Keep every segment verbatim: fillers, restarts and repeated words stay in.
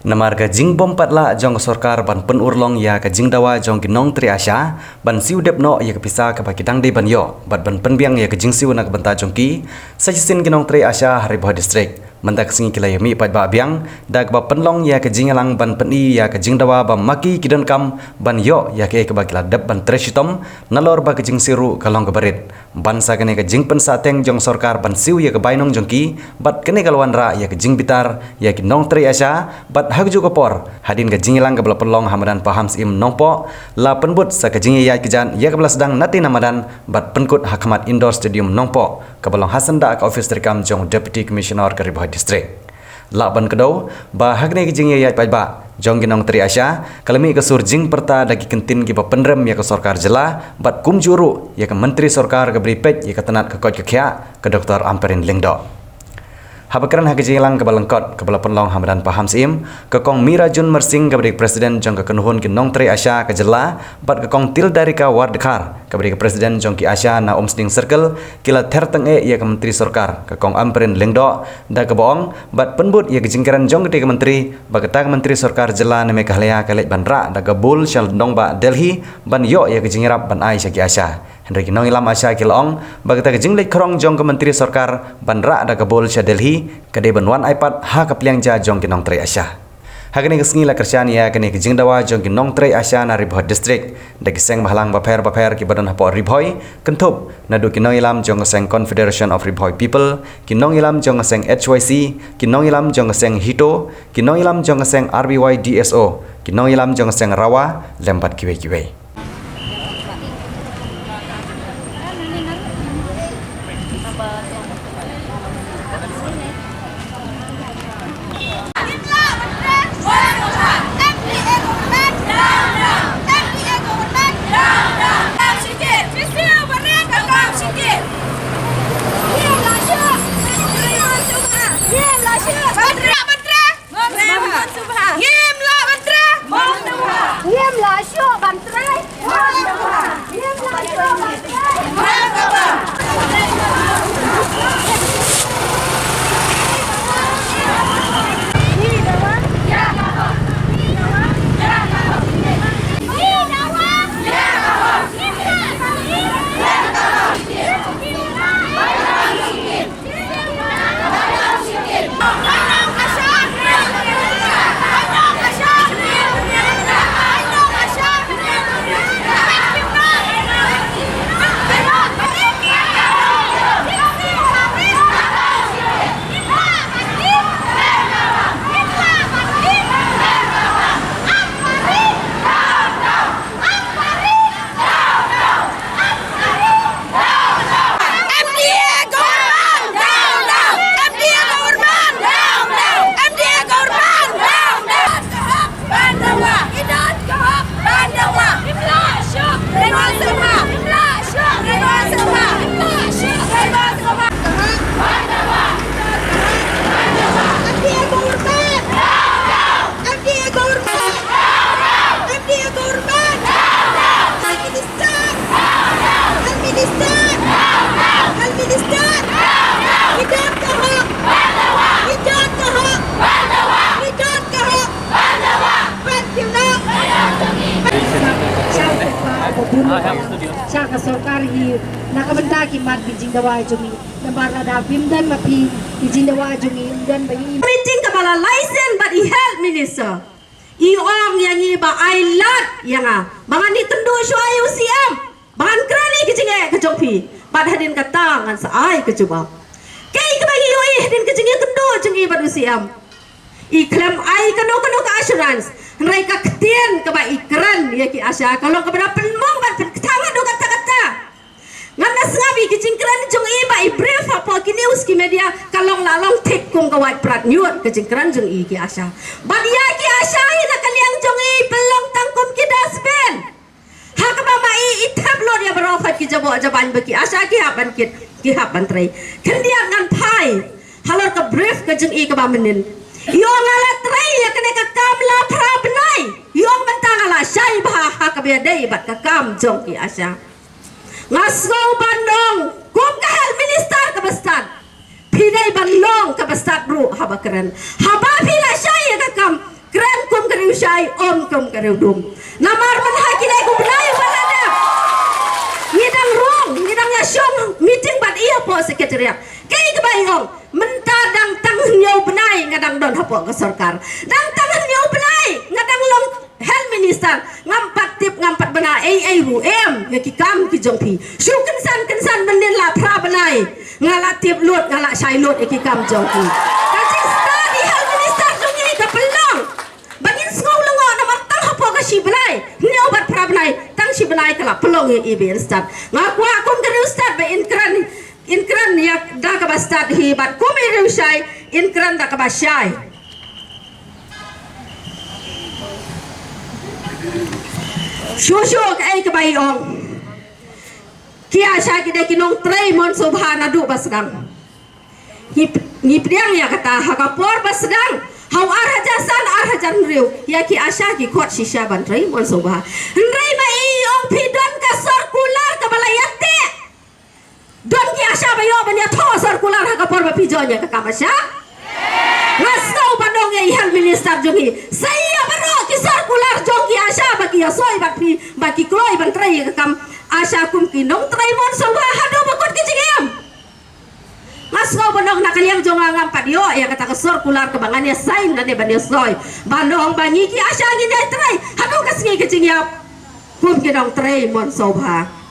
Namar ka jingbym pat lah jong ka sorkar ban pynurlong ïa ka jingdawa jong ki nongtrei ASHA ban siew dep noh ïa ka pisa kaba ki dang dei ban ïoh bad ban pynbiang ïa ka jingsiew na ka bynta jong ki, sa shisien ki nongtrei ASHA ha Ri Bhoi District mynta ka sngi ki la ïa mih paidbah biang da kaba pynlong ïa ka jingïalang ban pyni ïa ka jingdawa ba ma ki ki donkam ban ïoh ïa kaei kaba ki la dep ban trei shitom, nalor ba ka jingsiew ruh ka long kaba rit. Ban sa kane ka jingpynsahteng jong sorkar ban siew ïa ka bainong jong ki bad kane ka la wanrah ïa ka jingbitar ïa ki nongtrei ASHA bad ha kajuh ka por hadien ka jingïalang kaba la pynlong ha madan Pahamsyiem Nongpoh, la pynbud sa ka jingïaid kjat ïa kaba la sdang na tei na madan bad pynkut ha khmat Indoor Stadium Nongpoh kaba long ha syndah ka ophis treikam jong Deputy Commissioner ka Ri Bhoi District. Lah ban kdew ba ha kane ka jingïaid paidbah jong ki nongtrei ASHA ka la mih ka sur jingpyrta da ki kyntien kiba pynrem ïa ka sorkar jylla bad kumjuh ruh ïa ka myntri sorkar kaba dei peit ïa ka tnat ka koit ka khiah, ka Doctor Ampareen Lyngdoh. Haba kren ha ka jingïalang kaba lyngkot kaba la pynlong ha madan Pahamsyiem, ka Kong Meerajun Myrsing kaba dei ka president jong ka kynhun ki nongtrei ASHA ka jylla bad ka Kong Tildarika Wardkhar kaba dei ka president jong ki ASHA na Umsning Circle ki la ther tyngeh ïa ka myntri sorkar ka Kong Ampareen Lyngdoh da kaba ong bad pynbud ïa ka jingkren jong katei ka myntri ba kata ka myntri sorkar jylla na Meghalaya ka leit ban rah da ka bul sha nongbah Delhi ban ïoh ïa ka jingïarap ban ai sha ki ASHA. Hynrei ki nongïalam ASHA ki la ong ba kata ka jingleit khrong jong ka myntri sorkar ban rah da ka bul sha Delhi ka dei ban wan ai pat ha ka pliang ja jong ki nongtrei ASHA. Ha kane ka sngi la kyrshan ïa kane ka jingdawa jong ki nongtrei ASHA na Ri Bhoi District da ki seng bhalang bapher bapher kiba don hapoh Ri Bhoi, kynthup naduh ki nongïalam jong ka seng Confederation of Ri Bhoi People, ki nongïalam jong ka seng H Y C, ki nongïalam jong ka seng HITO, ki nongïalam jong ka seng R B Y D S O, ki nongïalam jong ka seng RAWA lem bad kiwei kiwei. Ngim lah shuh ban trei. M D A government, down, down. M D A government, down, down. M D A government, down, down. Ban dawa, ki don ka hok ban dawa. Ngim lah shuh, Rengwal Sengha. Ngim lah shuh, Rengwal Sengha. Ngim lah shuh, Rengwal Sengha. Ban dawa. M D A government, down, down. M D A government, down, down. M D A government, down, down. Health Minister, down, down. Health Minister, down, down. Health Minister, down, down. Ki don ka hok ban dawa. Ki don ka hok ban dawa. Ki don ka hok ban dawa. Ban kiew noh. Sha ka sorkar hi na ka bynta ki mat ki jingdawa jong ngi. Namar lada phim don ma phi ki jingdawa jong ngi, ym don ba ngi. Meeting kaba la license bad i Health Minister. I ong ïa ngi ba ai lad ïa nga ba ngan ïakynduh shuwa ïa u C M ba ngan kren ïa ki jingeh ka jong phi. Bad hadien kata ngan sa ai ka jubab. Kaei kaba ngi ïohi hadien ka jingïakynduh jong ngi bad u C M? I khlem ai kano kano ka assurance. Hynrei ka ktien kaba i kren ïa ki ASHA ka long kaba da pynmong bad pynkthang haduh katta katta. Ngan da sngap ïa ki jingkren jong i ba i brief hapoh ki news ki media ka long la long thik kum ka wait prat ñiut ka jingkren jong i ki ASHA. Bad ïa ki ASHA hi na ka liang jong i pynlong tang kum ki dustbin. Ha kaba ma i i thep lut ïa baroh ki jaboh jaban ba ki ASHA ki hap ban kit, ki hap ban trei. Khyndiat ngan phai halor ka brief ka jong i kaba mynnin. I ong nga la trei ïa kane ka kam la phra bnai. I ong mynta nga la shai bha ha kaba ïadei bad ka kam jong ki ASHA. Nga sngew ban ong kum ka Health Minister kaba stad. Phi dei ban long kaba stad ruh haba kren. Haba phi la shai ïa ka kam, Riewshai, ym kum ka Riewdum. Namar mynta ki dei ki bnai ba la dep. Ngi dang rung, ngi dang ïa shong meeting bad i hapoh secretariat. Kaei kaba i ong, mynta dang tang hynñiew bnai nga dang don hapoh ka sorkar. Dang tang hynñiew bnai nga dang long health minister, ngam pat tip, ngam pat bna ei ei ruh em ïa ki kam ki jong phi. Shu kynsan kynsan mynnin la phra bnai nga la tip lut, nga la shai lut ïa ki kam jong phi. Ka jingstad i health minister jong ngi ka pynlong ba ngin sngew lyngngoh namar tang hapoh ka shi bnai, hynñiew bad phra bnai, tang shi bnai ka la pynlong ïa i ba in stad. Nga kwah kum ka riewstad ba in kren, in kren ïa da kaba stad hi bad kum i riewshai in kren da kaba shai. Shuh shuh kaei kaba i ong, ki ASHA ki dei ki nongtrei mon sngewbha naduh ba sdang. Ngi, ngi pdiang ïa kata ha ka por ba sdang ha u ar hajar san, ar hajar hynriew, ïa ki ASHA ki khot shisha ban trei mon sngewbha. Hynrei ma i ong phi don ka circular kaba la ïateh. Don ki ASHA ba ïoh ban ïathoh circular ha ka por ba phi join ïa ka kam ASHA? Nga sngew ban ong ïa i health minister jong ngi, sa ïa baroh ki circular jong ki ASHA ba ki ïasoi bad phi, ba ki kloi ban trei ïa ka kam ASHA kum ki nongtrei mon sngewbha haduh ba kut ki jingim. Nga sngew ban ong na ka liang jong nga ngam pat ïoh ïa kata ka circular kaba ngan ïa sign lane ban ïa soi ban ong ba ngi ki ASHA ngin ïa trei haduh ka sngi ka jingïap kum ki nongtrei mon sngewbha.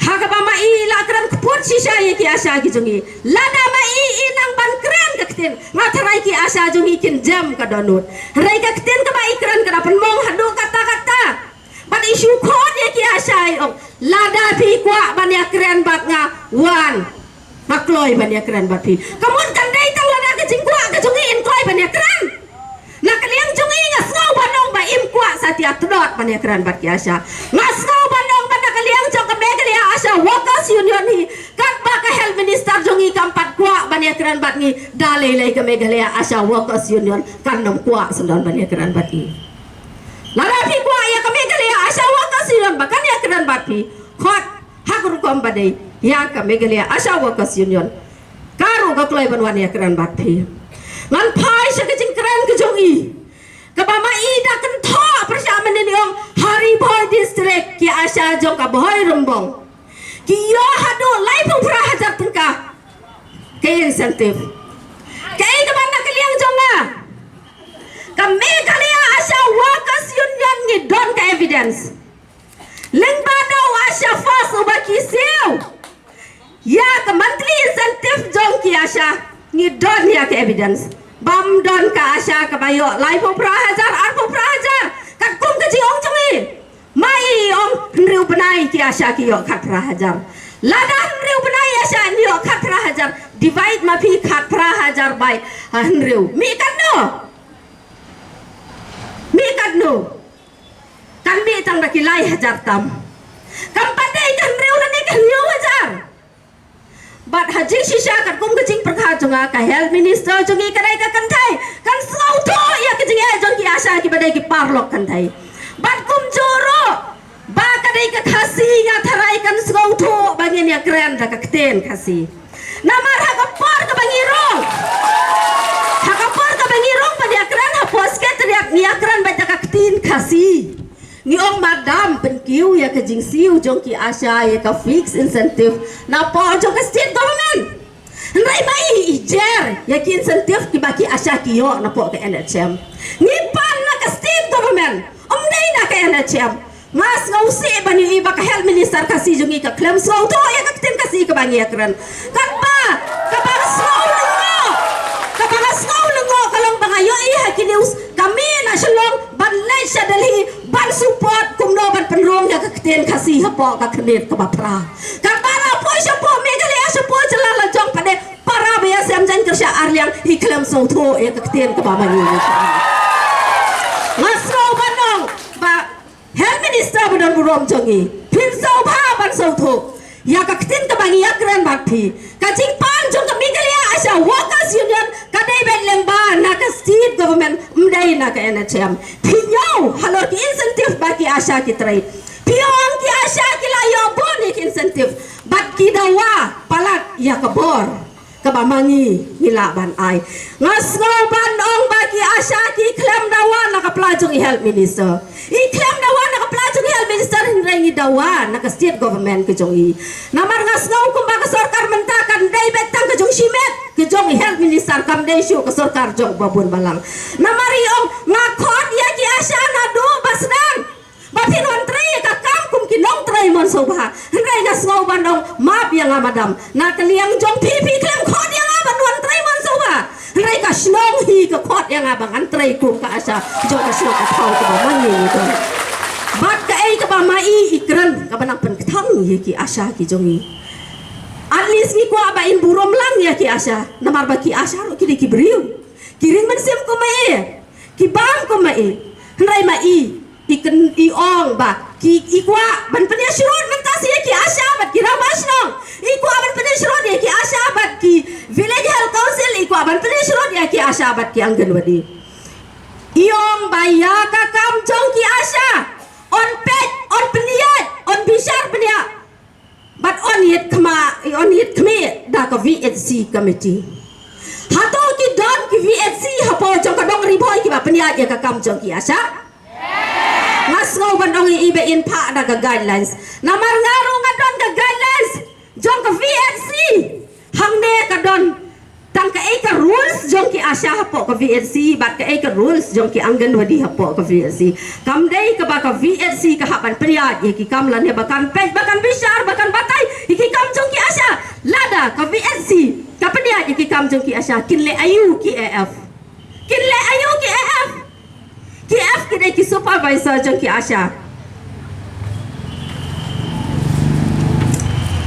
Ha kaba ma i la kren kput shisha ïa ki ASHA ki jong ngi. Lada ma i i nang ban kren ka ktien, nga tharai ki ASHA jong ngi kin jem ka dohnud. Hynrei ka ktien kaba i kren ka da pynmong haduh katta katta. Bad i shu khot ïa ki ASHA i ong, lada phi kwah ban ïa kren bad nga, wan. Nga kloi ban ïa kren bad phi. Ka mut kan dei tang lada ka jingkwah ka jong i in kloi ban ïa kren. Na ka liang jong i nga sngew ban ong ba im kwah satia tdot ban ïa kren bad ki ASHA. Nga sngew ban ong ba na ka liang jong ka Meghalaya ASHA Workers Union hi, katba ka health minister jong i kam pat kwah ban ïa kren bad ngi, da lei lei ka Meghalaya ASHA Workers Union kan ym kwah sngewdon ban ïa kren bad i. Lada phi kwah ïa ka Meghalaya ASHA Workers Union ba kan ïa kren bad phi, khot ha ka rukom ba dei ïa ka Meghalaya ASHA Workers Union. Ka ruh ka kloi ban wan ïa kren bad phi. Ngan phai sha ka jingkren ka jong i. Kaba ma i da kynthoh pyrshah mynnin i ong ha Ri Bhoi District ki ASHA jong ka Bhoi Rymbong ki ïoh haduh laiphew phra hajar tyngka ka incentive. Kaei kaba na ka liang jong nga, ka Meghalaya ASHA Workers Union ngi don ka evidence. Lyngba da u ASHA First uba ki siew ïa ka monthly incentive jong ki ASHA, ngi don ïa ka evidence. Bym don ka ASHA kaba ïoh laiphew phra hajar, arphew phra hajar. Katkum ka jingong jong i, ma i ong hynriew bnai ki ASHA ki ïoh khatphra hajar. Lada hynriew bnai ASHA ïoh khatphra hajar, divide ma phi khatphra hajar by, ah, hynriew. Mih katno? Mih katno? Kan mih tang da ki lai hajar tam. Kam pat dei ka hynriew lane ka hynñiew hajar. Bad ha jingshisha katkum ka jingpyrkhat jong nga, ka health minister jong ngi ka dei ka kynthei, kan sngewthuh ïa ka jingeh jong ki ASHA kiba dei ki paralok kynthei. Bad kumjuh ruh ba ka dei ka Khasi, nga tharai kan sngewthuh ba ngin ïa kren da ka ktien Khasi. Namar ha ka por kaba ngi rung, ha ka por kaba ngi rung ban ïa kren hapoh secretariat, ngi ïa kren beit da ka ktien Khasi. Ngi ong, madam, pynkiew ïa ka jingsiew jong ki ASHA ïa ka fixed incentive napoh jong ka state government. Hynrei ma i, i jer ïa ki incentive kiba ki ASHA ki ïoh napoh ka NHM. Ngi pan na ka state government, ym dei na ka NHM. Nga sngewsih ban ïohi ba ka health minister Khasi jong ngi ka khlem sngewthuh ïa ka ktien Khasi kaba ngi ïa kren. Katba, kaba nga sngew lyngngoh, kaba nga sngew lyngngoh ka long ba nga ïohi ha ki news ka mih na Shillong ban leit sha Delhi ban support kumno ban pynrung ïa ka ktien Khasi hapoh ka khyndiat kaba phra. Katba la poi shapoh Meghalaya, shapoh jylla la jong pat de, para ba ïasem jaiñ kyrshan arliang, i khlem sngewthuh ïa ka ktien kaba ma ngi. Nga sngew ban ong ba health minister ba don burom jong ngi, phin sngewbha ban sngewthuh ïa ka ktien kaba ngi ïa kren bad phi. Ka jingpan jong ka Meghalaya ASHA Workers Union ka dei beit lyngba na ka state government, ym dei na ka NHM. Phi ñiew halor ki incentive ba ki ASHA ki trei. Phi ong ki ASHA ki la ïoh bun ïa ki incentive bad ki dawa palat ïa ka bor. kaba ma ngi ngi lah ban ai. Nga sngew ban ong ba ki ASHA ki khlem dawa na ka pla jong i Health Minister. I khlem dawa na ka pla jong i Health Minister, hynrei ngi dawa na ka state government ka jong i. Namar nga sngew kumba ka sorkar mynta kan dei beit tang ka jong shimet, ka jong i Health Minister, kam dei shuh ka sorkar jong babun balang. Namar i ong nga khot ïa ki ASHA naduh ba sdang ba phin wan trei ka kam kum ki nongtrei mon sngewbha. Hynrei nga sngew ban ong map ïa nga madam, na ka liang jong phi, phi khlem khot ïa nga ban wan trei mon sngewbha. Hynrei ka shnong hi ka khot ïa nga ba ngan trei kum ka ASHA jong ka shnong ka thaw kaba ma ngi ngi don. Bad kaei kaba ma i i kren kaba nang pynkthang ïa ki ASHA ki jong i. At least ngi kwah ba in burom lang ïa ki ASHA, namar ba ki ASHA ruh ki dei ki briew. Ki ring mynsiem kum ma i, ki bam kum ma i. Hynrei ma i i kren, i ong ba ki, i kwah ban pynïasyrut mynta sha ki ASHA bad ki rangbah shnong. I kwah ban pynïasyrut ïa ki ASHA bad ki Village Health Council, i kwah ban pynïasyrut ïa ki ASHA bad ki Anganwadi. I ong ba ïa ka kam jong ki ASHA yn peit, yn pynïaid, yn bishar pynïaid. Bad yn ïit khma, yn ïit khmih da ka VHC committee. Hato ki don ki VHC hapoh jong ka dong Ri Bhoi kiba pynïaid ïa ka kam jong ki ASHA? Nga sngew ban ong ïa i ba in phah da ka guidelines. Namar nga ruh nga don ka guidelines jong ka VHC. Hangne ka don tang kaei ka rules jong ki ASHA hapoh ka VHC bad kaei ka rules jong ki Anganwadi hapoh ka VHC. Kam dei kaba ka VHC ka hap ban pynïaid ïa ki kam lane ba kan peit, ba kan bishar, ba kan batai ïa ki kam jong ki ASHA. Lada ka VHC ka pynïaid ïa ki kam jong ki ASHA, kin leh aïu ki AF? Kin leh aïu ki AF? Ki AF ki dei ki supervisor jong ki ASHA.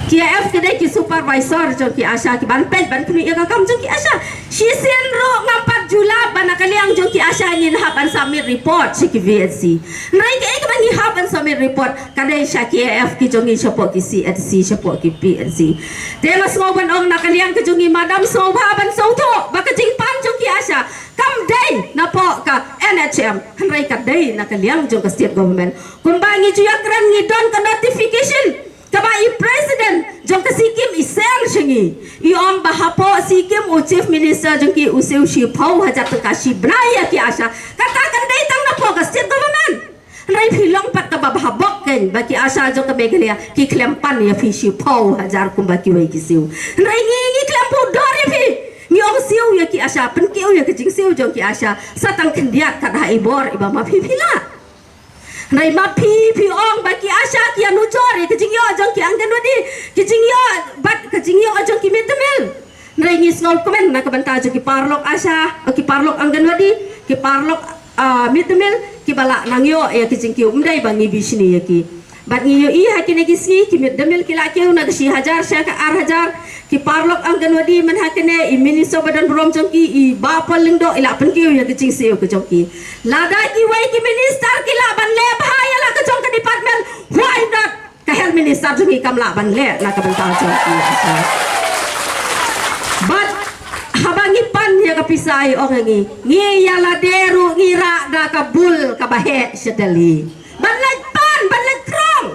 Ki AF ki dei ki supervisor jong ki ASHA, ki ban peit ban khmih ïa ka kam jong ki ASHA. Shisien ruh ngam pat ju lap ba na ka liang jong ki ASHA ngin hap ban submit report sha ki VHC. Hynrei kaei kaba ngi hap ban submit report ka dei sha ki AF ki jong ngi shapoh ki CHC, shapoh ki PHC. Te nga sngew ban ong na ka liang ka jong ngi madam, sngewbha ban sngewthuh ba ka jingpan jong ki ASHA kam dei napoh ka NHM, hynrei ka dei na ka liang jong ka state government. Kumba ngi ju ïakren, ngi don ka notification kaba i president jong ka SIKIM i send sha ngi. I ong ba hapoh SIKIM u chief minister jong ki u siew shiphew hajar tyngka shi bnai ïa ki ASHA. Kata kan dei tang napoh ka state government. Hynrei phi long pat kaba bha bok kein ba ki ASHA jong ka Meghalaya ki khlem pan ïa phi shiphew hajar kumba kiwei ki siew. Hynrei ngi, ngi khlem buh dor ïa phi. Ngi ong siew ïa ki ASHA, pynkiew ïa ka jingsiew jong ki ASHA sa tang khyndiat kat ha i bor iba ma phi phi lah. Hynrei ma phi phi ong ba ki ASHA ki ïanujor ïa ka jingïoh jong ki Anganwadi, ki jingïoh bad ka jingïoh jong ki mid day meal. Hynrei ngi sngewkmen na ka bynta jong ki paralok ASHA, ki paralok Anganwadi, ki paralok, ah, mid day meal, kiba lah nang ïoh ïa ki jingkiew, ym dei ba ngi bishni ïa ki. Bad ngi ïohi ha kine ki sngi ki mid day meal ki lah kiew na ka shi hajar sha ka ar hajar, ki paralok Anganwadi mynta kane i minister ba don burom jong ki i Bah Paul Lyngdoh i lah pynkiew ïa ki jingsiew ka jong ki. Lada kiwei ki minister ki lah ban leh bha ïa la ka jong ka department, why not ka health minister jong ngi kam lah ban leh na ka bynta jong ki? Bad haba ngi pan ïa ka pisa i ong ngi, ngi ïa lade ruh ngi rah da ka bul kaba heh sha Delhi ban leit pan, ban leit krong.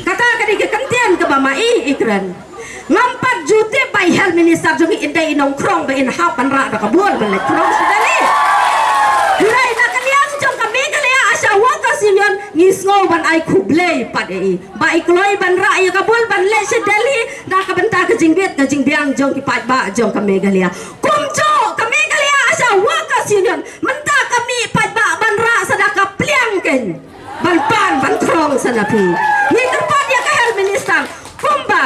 Kata ka dei ka kyntien kaba ma i i kren. Ngam pat ju tip ba i health minister jong ngi in dei i nongkrong ba in hap ban rah da ka bul ban leit krong sha Delhi. Hynrei na ka liang jong ka Meghalaya ASHA Workers Union ngi sngew ban ai khublei pat ïa i ba i kloi ban rah ïa ka bul ban leit sha Delhi na ka bynta ka jingbit ka jingbiang jong ki paidbah jong ka Meghalaya. Kumjuh ka Meghalaya ASHA Workers Union mynta ka mih paidbah ban rah sa da ka pliang kein ban pan ban krong sa na phi. Ngi kyrpad ïa ka health minister kumba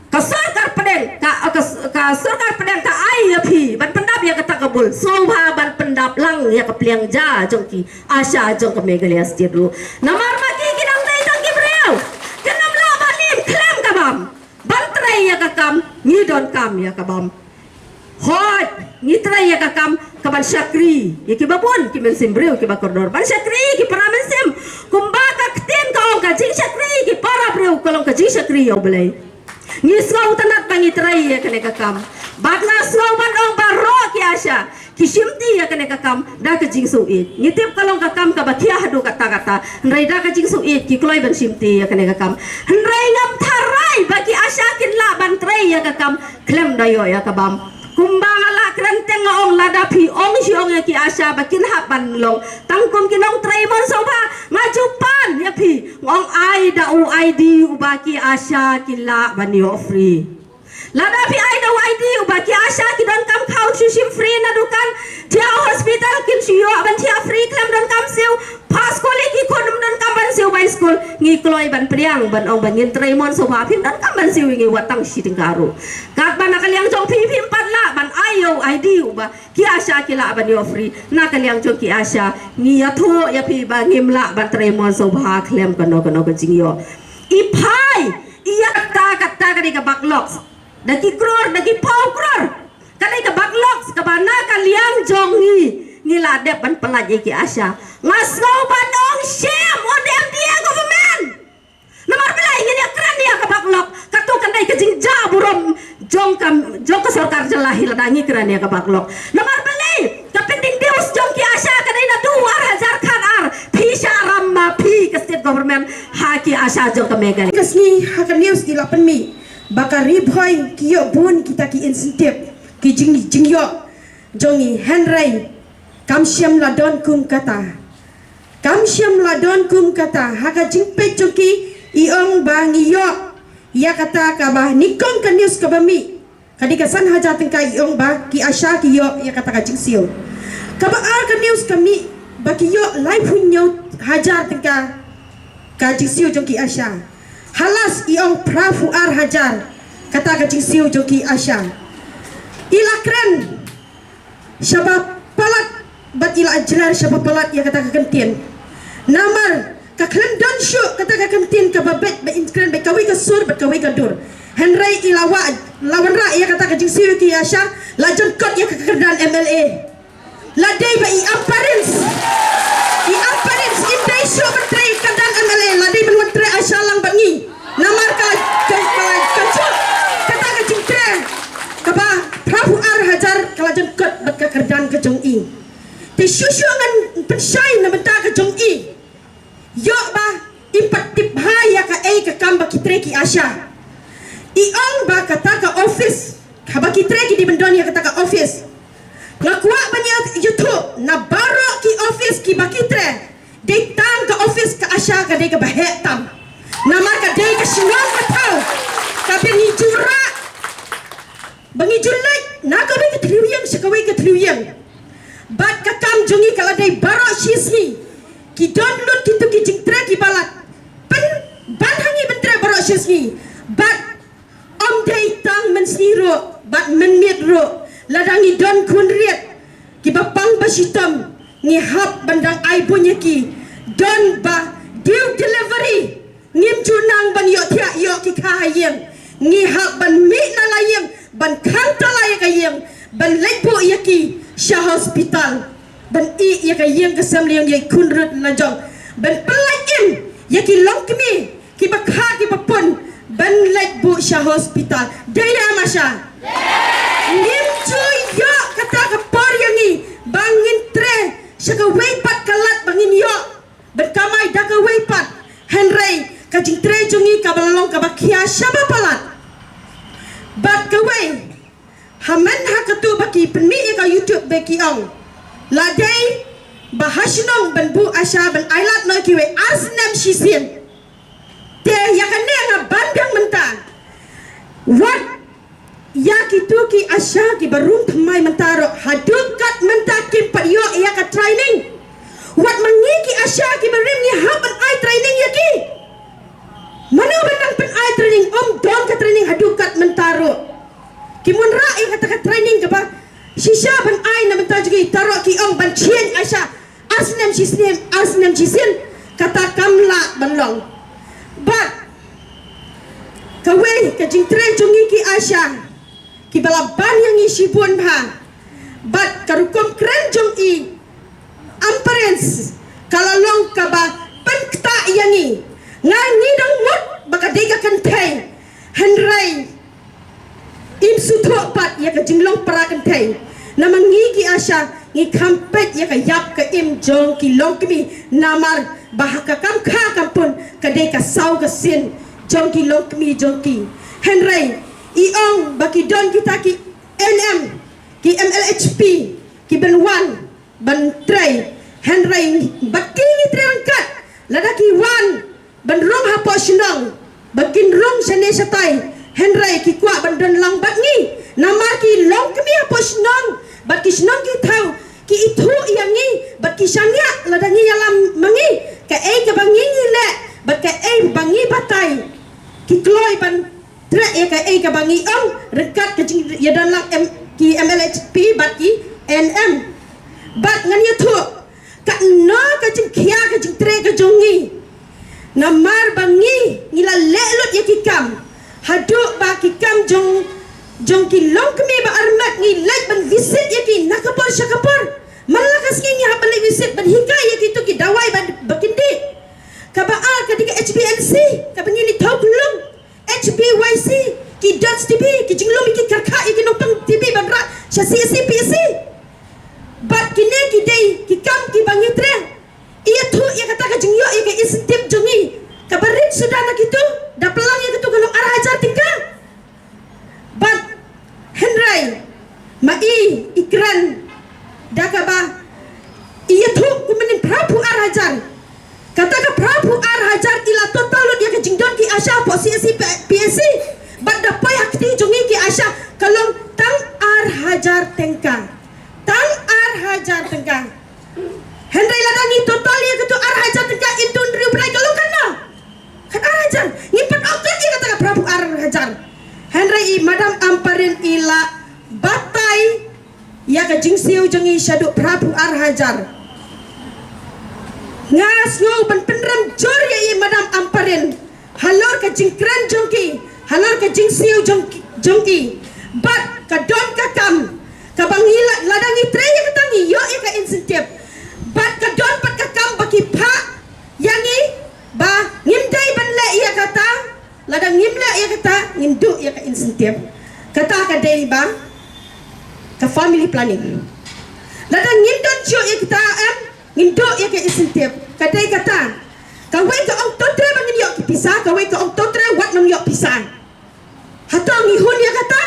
ka sorkar pdeng ka, ka, ka sorkar pdeng ka ai ïa phi ban pyndap ïa kata ka bul, sngewbha ban pyndap lang ïa ka pliang ja jong ki ASHA jong ka Meghalaya State ruh. Namar ma ki ki dang dei tang ki briew, kin ym lah ban im khlem ka bam. Ban trei ïa ka kam ngi donkam ïa ka bam. Hooid, ngi trei ïa ka kam ka ban shakri ïa kiba bun, ki mynsiem briew kiba kordor, ban shakri ïa ki para mynsiem. Kumba ka ktien ka ong, ka jingshakri ïa ki para briew ka long ka jingshakri ïa U Blei. Ngi sngewtynnat ba ngi trei ïa kane ka kam. Bad nga sngew ban ong baroh ki ASHA, ki shimti ïa kane ka kam da ka jingsngewsih. Ngi tip ka long ka kam kaba khia haduh katta katta, hynrei da ka jingsngewsih ki kloi ban shimti ïa kane ka kam. Hynrei ngam tharai ba ki ASHA kin lah ban trei ïa ka kam khlem da ïoh ïa ka bam. Kumba nga la kren teng nga ong, lada phi ong shi ong ïa ki ASHA ba kin hap ban long tang kum ki nongtrei mon sngewbha, nga ju pan ïa phi, nga ong ai da u ID uba ki ASHA ki lah ban ïoh free. Lada phi ai da u ID uba ki ASHA ki donkam khaw shu shim free na dukan, thiah hospital kin shu ïoh ban thiah free khlem donkam siew. Pass college ki khun ym donkam ban siew bai skul. Ngi kloi ban pdiang ban ong ba ngin trei mon sngewbha, phin donkam ban siew ïa ngi wat tang shi tyngka ruh. Katba na ka liang jong phi phim pat lah ban ai ïa u ID uba ki ASHA ki lah ban ïoh free. Na ka liang jong ki ASHA ngi ïathuh ïa phi ba ngim lah ban trei mon sngewbha khlem kano kano ka jingïoh. I phai ïa kata, kata ka dei ka backlog. Da ki klur, da ki phew klur. Ka dei ka backlog kaba na ka liang jong ngi ngi la dep ban pyllait ïa ki ASHA. Nga sngew ban ong shame on the MDA government. Namar balei ngin ïa kren ïa ka backlog? Kato ka dei ka jingjah burom jong ka, jong ka sorkar jylla hi lada ngi kren ïa ka backlog. Namar balei ka pending dues jong ki ASHA ka dei naduh ar hajar khatar, phi shah ram ma phi ka state government ha ki ASHA jong ka Meghalaya. Ka sngi ha ka news i la pynmih ba ka Ri Bhoi ki ïoh bun kita ki incentive, ki jing, jingïoh jong ngi, hynrei kam shym la don kum kata. Kam shym la don kum kata. Ha ka jingpeit jong ki i ong ba ngi ïoh ïa kata kaba nyngkong ka news kaba mih ka dei ka san hajar tyngka, i ong ba ki ASHA ki ïoh ïa kata ka jingsiew. Kaba ar ka news ka mih ba ki ïoh laiphew hynñiew hajar tyngka ka jingsiew jong ki ASHA. Ha last i ong phraphew ar hajar kata ka jingsiew jong ki ASHA. I la kren shaba palat bad i la jler shaba palat ïa kata ka kyntien. Namar ka khlem don shuh kata ka kyntien kaba beit ba in kren bad kawei ka sur bad kawei ka dur. Hynrei i la wa, la wanrah ïa kata ka jingsiew ïa ki ASHA, la jan kot ïa ka kyrdan MLA. La dei ba i Ampareen, i Ampareen im dei shuh ban trei kyrdan MLA, la dei ban wan trei ASHA lang bad ngi. Namar ka, ka, ka, ka jot kata ka jingtrei kaba phraphew ar hajar ka la jan kot bad ka kyrdan ka jong i. Te shuh shuh ngan pynshai na bynta ka jong i. Ïoh ba im pat tip bha ïa kaei ka kam ba ki trei ki ASHA. I ong ba kata ka office, haba ki trei ki dei ban don ïa kata ka office. Nga kwah ban ïa, ïathuh na baroh ki office kiba ki trei, dei tang ka office ka ASHA ka dei kaba heh tam. Namar ka dei ka shnong ka thaw kaba ngi ju rah, ba ngi ju leit na kawei ka thliew ïing sha kawei ka thliew ïing. Bad ka kam jong ngi ka la dei baroh shi sngi ki don lut kito ki jingtrei kiba la pynban ha ngi ban trei baroh shi sngi. Bad ym dei tang mynsngi ruh bad mynmiet ruh, lada ngi don khun riat kiba pang ba shitom, ngi hap ban dang ai bun ïa ki. Don ba due delivery, ngim ju nang ban ïoh thiah ïoh ki kha ha ïing. Ngi hap ban mih na la ïing, ban khang tala ïa ka ïing, ban leit buh ïa ki sha hospital, ban ïeh ïa ka ïing ka sem lei jong i khun riat la jong, ban pyllait im ïa ki longkmie kiba kha kiba pun, ban leit buh sha hospital. Dei ne em ASHA? Ngim ju ïoh kata ka por ïa ngi ba ngin trei sha kawei pat ka lad ba ngin ïoh ban kamai da kawei pat. Hynrei ka jingtrei jong ngi kaba la long kaba khia shaba palat. Bad kawei, ha man ha katu ba ki pynmih ïa ka YouTube ba ki ong la dei ba ha shnong ban buh ASHA ban ailad noh kiwei ar snem shisien. Te ïa kane nga ban biang mynta. Wat ïa kitu ki ASHA kiba rung thymmai mynta ruh, haduh kat mynta kim pat ïoh ïa ka training. Wat ma ngi ki ASHA kiba rim ngi hap ban ai training ïa ki. Mano ban nang pyn-ai training? Ym don ka training haduh kat mynta ruh. Kim wanrah ïa kata ka training kaba shisha ban ai na bynta jong ngi, te ruh ki ong ban change ASHA ar snem shisnem, ar snem shisien, kata kam lah ban long. Bad kawei ka jingtrei jong ngi ki ASHA kiba la ban ïa ngi shibun bha. Bad ka rukom kren jong i Ampareen ka la long kaba pynktah ïa ngi. Nga, ngi dang mut ba ka dei ka kynthei, hynrei im sngewthuh pat ïa ka jinglong para kynthei. Namar ngi ki Sha ngi kham peit ïa ka ïap ka im jong ki longkmie namar ba ha ka kam kha kam pun ka dei ka saw ka sien jong ki longkmie jong ki. Hynrei i ong ba ki don kita ki N M, ki M L H P, ki ban wan ban trei. Hynrei bad ki ngi trei ryngkat lada ki wan ban rung hapoh shnong ba kin rung shane shatai. Hynrei ki kwah ban don lang bad ngi namar ki longkmie hapoh shnong bad ki shnong ki thaw ki ithuh ïa ngi bad ki shaniah lada ngi ïalam ma ngi kaei kaba ngi ngi leh bad kaei ba ngi batai. Ki kloi ban treh ïa kaei kaba ngi ong ryngkat ka jingïadon lang em ki M L H P bad ki N M. Bad ngan ïathuh katno ka jingkhia ka jingtrei ka jong ngi. Namar ba ngi ngi la leh lut ïa ki kam haduh ba ki kam jong jong ki longkmie ba armet ngi leit ban visit ïa ki na ka por sha ka por. Man la ka sngi ngi hap ban leit visit ban hikai ïa kito ki dawai ba ba kin dih. Kaba ar ka dei ka H B N C kaba ngi leit thaw klung. H B Y C ki dot T V ki jinglum ki karkha ïa ki nongpang T V ban rah sha C S C P S C. Bad kine ki dei ki kam kiba ngi treh. Ïathuh ïa kata ka jingïoh ïa ka incentive jong ngi kaba rit suda na kito da plang ïa kito ka long ar hajar tyngka. Bad hynrei ma i i kren da kaba i ïathuh kumne phra phew ar hajar. Kata ka phra phew ar hajar i la total lut ïa ka jingdon ki ASHA hapoh C S C P S C. Bad da poi ha kti jong ngi ki ASHA ka long tang ar hajar tyngka. Tang ar hajar tyngka. Hynrei lada ngi total ïa kito ar hajar tyngka into hynriew bnai ka long katno? Khat ar hajar. Ngi pat ong kat ïa kata ka phra phew ar hajar. Hynrei i Madam Ampareen i la batai ïa ka jingsiew jong ngi shaduh phra phew ar hajar. Nga sngew ban pynrem jur ïa i Madam Ampareen halor ka jingkren jong ki, halor ka jingsiew jong ki, jong ki. Bad ka don ka kam kaba ngi la, lada ngi trei ïa kata ngi ïoh ïa ka incentive. Bad ka don pat ka kam ba ki phah ïa ngi ba ngim dei ban leh ïa kata. Lada ngim leh ïa kata ngin duh ïa ka incentive. Kata ka dei ba ka family planning. Lada ngim don shuh ïa kita em ngin duh ïa ka incentive. Ka dei kata. Kawei ka ong to trei ba ngin ïoh ki pisa, kawei ka ong to trei wat ngin ïoh pisa. Hato ngi hun ïa kata?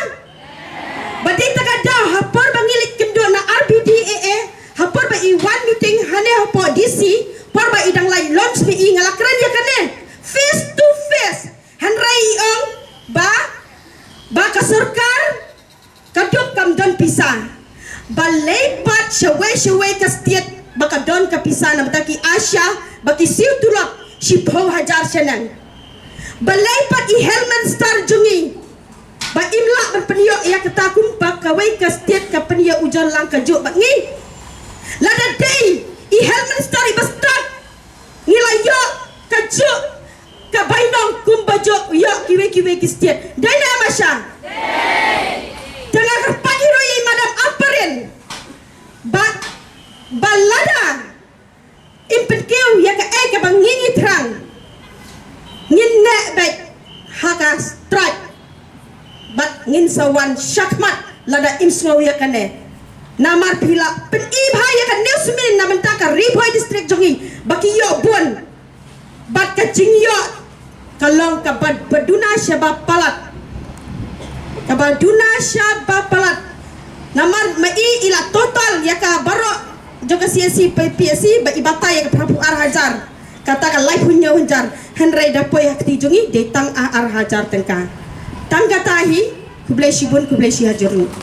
Ba dei ta ka daw ha por ba ngi leit kynduh na R B D A A, ha por ba i wan meeting hane hapoh D C, por ba i dang lai launch me i nga la kren ïa kane face to face. Hynrei i ong ba ba ka sorkar ka duk kam don pisa. Balei pat shawei shawei ka state ba ka don ka pisa na bynta ki ASHA ba ki siew tulop shiphew hajar shaneng. Balei pat i health minister jong ngi ba im lah ban pynïoh ïa kata kum ba kawei ka state ka pynïoh ujor lang ka juh ba ngi. Lada dei i health minister i ba stad ngi la ïoh ka juh ka bainong kum ba juh ïoh kiwei kiwei ki state. Dei ne em Asha? Te nga kyrpad hi ruh ïa i Madam Ampareen ba ba lada im pynkiew ïa kaei kaba ngi ngi thrang ngin neh beit ha ka strike. Bad ngin sa wan shakhmat lada im sngew ïa kane. Namar phi la pyni bha ïa ka newsmin na bynta ka Ri Bhoi district jong ngi ba ki ïoh bun. Bad ka jingïoh ka long kaba ba duna shaba palat. Kaba duna shaba palat. Namar ma i i la total ïa ka baroh jong ka C S C P S C ba i batai ïa ka phra phew ar hajar. Kata ka laiphew hynñiew hajar, hynrei da poi ha kti jong ngi dei tang ar hajar tyngka. Tang kata hi, khublei shibun, khublei shi hajar nguh.